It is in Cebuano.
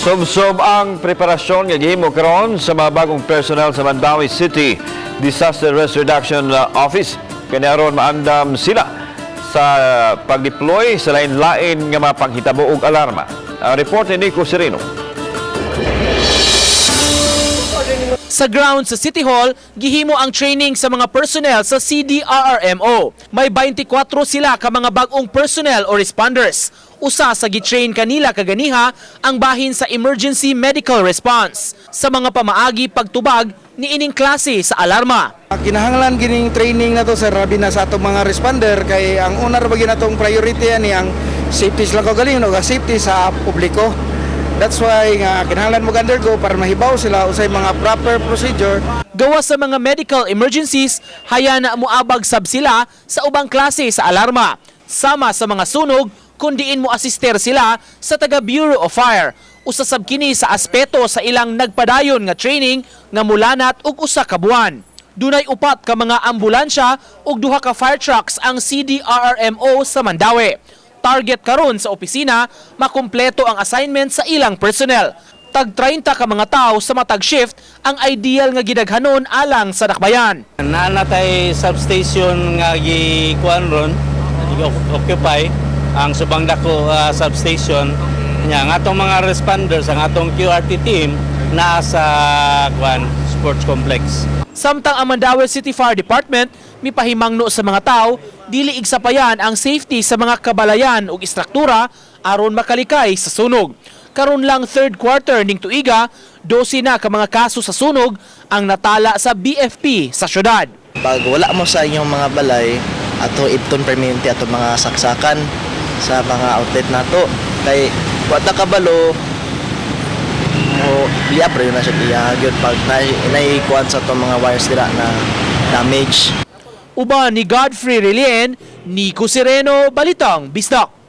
Subsob ang preparasyon nga gihimo karon sa mga bagong personnel sa Mandaue City Disaster Risk Reduction Office. Kani aron maandam sila sa pag-deploy sa lain-lain nga mga panghitabo ug alarma. Ang report ni Nico Sereno. Sa ground sa City Hall, gihimo ang training sa mga personnel sa CDRRMO. May 24 sila ka mga bag-ong personnel o responders. Usa sa gitrain kanila kaganiha ang bahin sa emergency medical response. Sa mga pamaagi pagtubag ni ining klase sa alarma. Kinahanglan gining training na to sa rabi na sa atong mga responder kay ang una ra ba atong priority ani ang safety sa kaugalingon ug ang safety sa publiko. That's why nga kinahanglan mo undergo para mahibaw sila usay mga proper procedure. Gawas sa mga medical emergencies, haya na muabag sab sila sa ubang klase sa alarma. Sama sa mga sunog, kun diin mo asister sila sa taga Bureau of Fire. Usa sab kini sa aspeto sa ilang nagpadayon nga training nga mulanat og usa ka buwan. Dunay upat ka mga ambulansya ug duha ka fire trucks ang CDRRMO sa Mandaue. Target karon sa opisina, makumpleto ang assignment sa ilang personnel. Tag 30 ka mga tao sa matag shift ang ideal nga gidaghanon alang sa dakbayan. Naa na tay substation nga gikuan ron, occupy ang Subang Dako substation. Nya ang atong mga responders, ang atong QRT team naa sa kuan sports complex. Samtang ang Mandaue City Fire Department mipahimangno sa mga tao, dili igsapayan ang safety sa mga kabalayan ug istruktura aron makalikay sa sunog. Karon lang third quarter ning tuiga, 12 na ka mga kaso sa sunog ang natala sa BFP sa syudad. Pag wala mo sa inyong mga balay, ato ibton permanente ato mga saksakan sa mga outlet nato kay wa ta kabalo mo liab ra yun na siya iya gyud pag naikuan sa atong mga wires dira na damage. Uban ni Godfrey Relien, Nico Sereno, Balitang Bisdak.